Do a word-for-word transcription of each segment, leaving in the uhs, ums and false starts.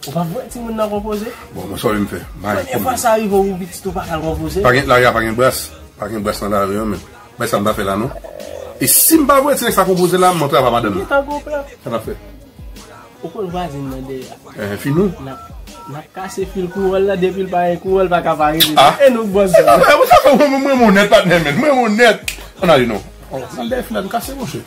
Ou pa voye timoun nan konpoze? Bon, mwen sa w vle m fè? Premye fwa sa rive w, pitit ou pa ka al konpoze? Pa gen, lari a pa gen bras. Pa gen bras nan lari an menm. Men sa m ta fè la non. E si m pa voye ti nèg sa konpoze la, m montre a pa madanm nan. Sa n ap fè? Ou konn vwazin nan dèyè a? Eh, fin ou? N ap, n ap kase fil kouran la, depi l pa gen kouran, l pa ka pa rete. Ah. E nou k bòs zòn. Eh, mwen, mwen, mwen, mwen onèt, patnè, men. Mwen onèt. Ann ale non. Ann al dèyè fil la, n kase, monchè.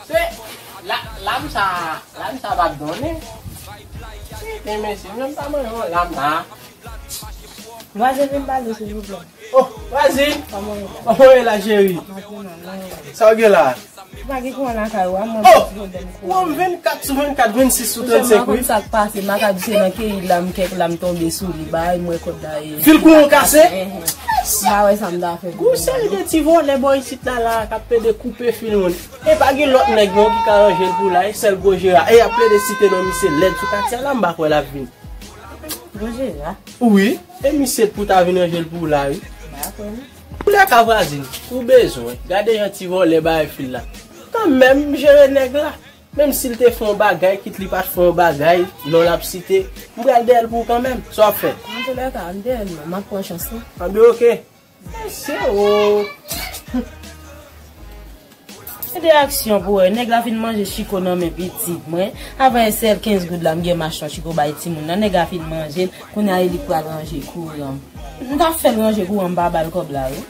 Se la, lam sa, lam sa pa donnen. Si, men mesye, menm pa manje yon lam la. Vwazen, vin pale, silvouplè. Oh, vwazen! Kòman w ye? Kòman w ye la, cheri? Sa w gen la? Ou pa gen kouran lakay ou a, mwen gen ti pwoblèm kouran. Kouran m vennkat sou vennkat, vennsis sou trannsenk, wi. Monchè, m pa konn sa k pase, m pa ka di se nan keyi la m kèk la m tonbe sou li, bay mwen kòd la ye. Fil kouran kase? Enhen. M pa wè sa m ta fè pou. Gon seri de ti vòlè bò isit la, la, k ap plede koupe fil moun. E pa gen lòt nèg non ki ka ranje l pou la, e sèl gwo jera. E y ap plede site non misye lèd sou katye a la, m pa kwè l ap vin. Gwo jera? Wi, e misye pou ta vin ranje l pou ou la, wi. M pa kwè non. Koulè ka vwazin, ou bezwen, gade jan ti vòlè bay fil la. Kanmenm, m jere nèg la. Menm si l te fè yon bagay, kit li pa t fè yon bagay, non l ap site, m pral dèyè l pou ou kanmenm. Sa w ap fè? Antoulèka, m dèyè l non, m ap pran chans lan. Anben, oke. Mesye o. Se de aksyon pou wè. Nèg la fin manje chiko nan men pitit mwen. Avè sèl kenz goud la, m gen m achte yon chiko bay timoun nan. Nèg la fin manje l. Kounye a, e li k pral ranje kouran m. M ta fè l ranje kouran m, m pa ba l kòb la, wi.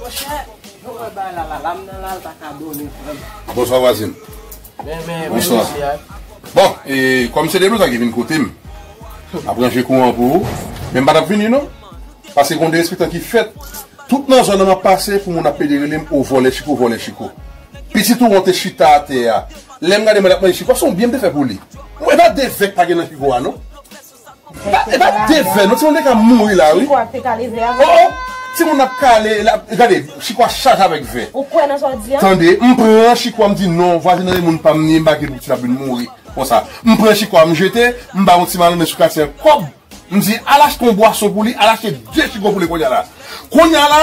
Monchè, nou wè bagay la, la, la, m nan la, l pa ka donnen frè m. Bonswa, vwazin. Men, men, men, mesye a. Bon, e, kòm se Deblozay ki vin kote m, m ap ranje kouran pou ou, men m pa t ap vini, non. Paske gon derespektan ki fèt. Tout nan zòn nan m ap pase, pou moun ap pede rele m, o vòlè chiko, vòlè chiko. Pitit ou an te chita atè a. Lè m gade mwen l ap manje chiko, se yon byen m te fè pou li. Mwen pa de vè k pa gen nan chiko a, non. E pa, e pa de vè, non, timoun te ka mouri la, wi. Chiko a te kale vè a. Oh, oh, timoun ap kale, la, gade, chiko a chaje avèk vè. Ou kwè nan sa w di a? Tande, m pran chiko a, m di non, vwazin nan e moun pa m, ni m pa gen pou ti ap vin mouri. Konsa, m pran chiko a, m jete, m ba yon ti malandren sou katye a kòb. M di, al achte yon bwason pou li, al achte de chiko pou li kounye a la. Kounye a la,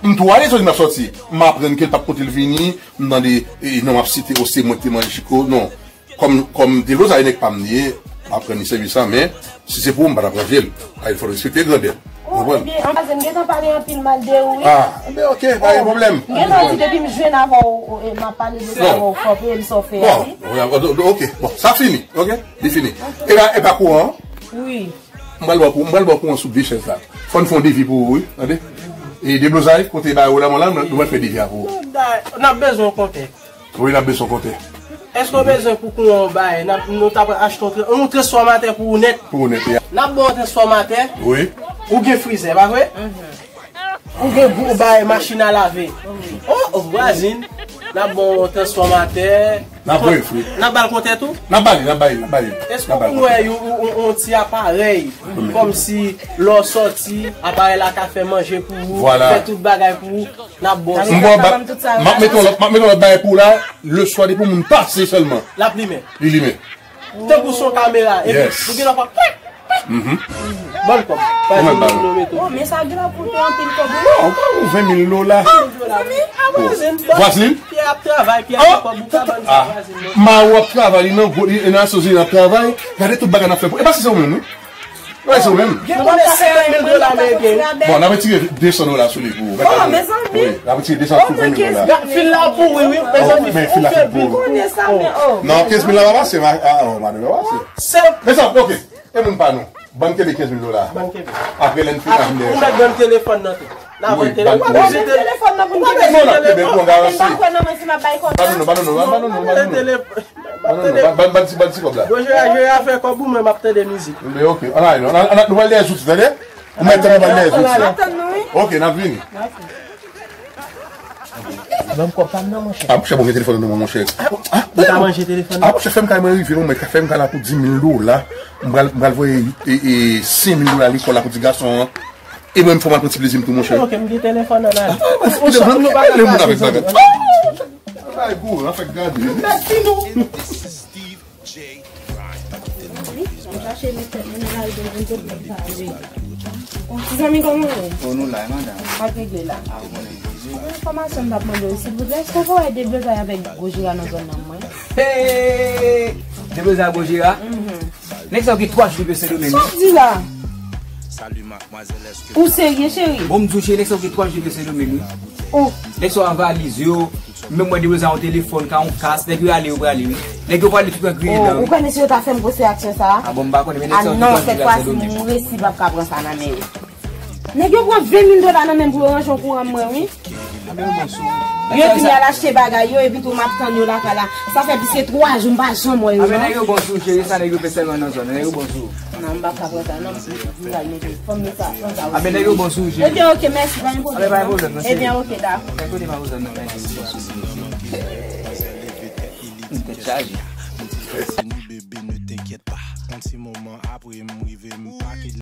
m tou ale, sòti m ap sòti. M aprann ke l p ap pote l vini, m tande, e, non, m ap site, o se mwen ki te manje chiko, non. Kòm, kòm Deblozay nèg pa m li ye, m ap rann li sèvis la, men si se pou ou, m pa t ap ranje l. Ay, fò n respekte grandè. Ou konprann? Ebyen, anpasan, m gentan pale anpil mal de ou, wi. Ah, ben, oke, pa gen pwoblèm. M gentan di depi m jwenn avè w, e, m ap pale de sa avè w, fò w peye m sa w fè a, wi. Bon, ok, bon, sa fini, oke? Li fini. E pa, e pa kouran an? Wi. M pral ba w kou-, m pral ba w kouran sou de chèz la. Fò n fè yon devi pou ou, wi, tande? E Deblozay, kote ba ou la, mwen la, nou pral fè devi a pou ou. N ap bezwen yon kontè. Wi, n ap bezwen kontè. Èske w bezwen pou kouran w bay? N ap, nou t ap achte yon tra-, yon transfòmatè pou ou nèt. Pou ou nèt, ya. N ap ba w transfòmatè. Wi. Ou gen frizè, pa vre? Ou gen gwo bay machin a lave. Oh, oh, vwazin. N ap ba w transfòmatè. N ap voye fri. N ap ba l kontè tou? N ap ba li, n ap ba li, n ap ba li. Èske ou wè yon, yon, yon, yon ti aparèy? Kòmsi lè w sòti, aparèy la ka fè manje pou ou, fè tout bagay pou ou. N ap ba w sa. M ap mete yon lòt, m ap mete yon lòt bagay pou ou la. Leswa depi moun pase sèlman. L ap limen. Li limen. Tankou son kamera. Epi ou gen lòt fwa. Ban l kòb. Ban l. Oh, men sa gen lòt kote anpil kòb. Non, ou ven mil dola. Vwazin. Pyè ap travay, Pyè ap kòb, ou ka ban sa vwazin nan. Mawo ap travay, li nan gwo, li nan Nasyonzini ap travay. Gade tout bagay n ap fè pou. E pa si se ou menm, wi. Wè, se ou menm. Gen konnen senkant mil dola ameriken. Bon, n ap retire de san dola sou li pou ou. Oh, mezanmi. Wi, n ap retire de san sou ven mil dola. Fil la pouri, wi, mezanmi. Men fil la fin pouri. Ou konnen sa, men, oh. Non, kenz mil la pa pase, ma-, ah, oh, madanm, pa pase. Mezanmi, ok. E moun pa nou. Ban kenbe kenz mil dola. Ban kenbe. Apre lè n fin, n a vin dèyè sa. Ou mèt ban telefòn nan tou. N a ban telefòn. Ou pa bezwen telefòn nan pou n kenbe. Non, n ap kenbe pou yon garanti. M pa kwè nan mwen si m ap bay kòb la. Ban nou, ban nou, ban nou, ban nou, ban nou. Ban nou, ban, ban, ban ti, ban ti kòb la. Bon, jere, jere afè kòb ou, mwen m ap tande mizik. Men ok. Ann ale, non. Ann, ann, nou pral dèyè zouti, tande? Ou mèt tande, nou pral dèyè zouti. N ap tann nou, wi. Ok, n ap vini. Ban m kòb pa m nan, monchè. Ah, monchè, bon, gen telefòn nan men w, monchè. Ah, ou ka manje telefòn nan? Ah, monchè, fè m kay mwen rive, non, men fè m kay la pou dis mil dola. M pral, m pral voye, e, e, senk mil dola lekòl la pou ti gason an. E mwen, fò m al pran ti plezi m tou, monchè. Ok, m gen telefòn nan la. Ou chak moun pa ka pase sou moun. Bay gou, an fèk gade. Mèsi nou. Wi, m chache met tèt mwen nan lari pou m vin kote m pale. Bon, ti zanmi, kòman w ye? Bon, nou la, madanm. Sa k regle la? A, ou konnen Bondye. Yon enfòmasyon m t ap mande w, silvouplè, èske w ka wè de bezwen avèk gwo jera nan zòn nan mwen? Hey! Deblozay Gwo Jera. Nèg sa yo gen twa jou depi Sendomeng. Sa w di la? Ou serye, cheri? Bon, m di w, cheri, nèg sa yo gen twa jou depi Sendomeng, wi. Oh. Nèg sa yo an valiz yo. Menm mwen deblozay yon telefòn, ka yon kas, nèg yo ale, yo prale, wi. Nèg yo prale tout an griyen dan, wi. Ou konnen si yo ta fè m poste aksyon sa a? Ah bon, m pa konnen, men nèg sa yo gen twa jou depi Sendomeng. Ah non, sèt fwa si m resi p ap ka pran sa nan men yo. Nèg yo pran ven mil dola nan men m pou yo ranje yon kouran mwen, wi. Yo vini al achte bagay yo, epi tou m ap tann yo lakay la. Sa fè plis ke twa jou m pa janm wè yo, non. Nèg yo bon sou cheri, sa nèg yo fè sèlman nan zòn, nèg yo bon sou. Non, m pa ka pran sa, non, m pral mete fanm nan sa, fanm sa. Nèg yo bon sou cheri. Ebyen, oke, mèsi, pa gen pwoblèm. Pa gen pwoblèm, non, cheri. Ebyen, oke, dakò. Nèg kote pa bezwen non, mèsi. Tèt chaje. Bébé, ne t'inquiète pas. Un petit moment après, m rive, m pake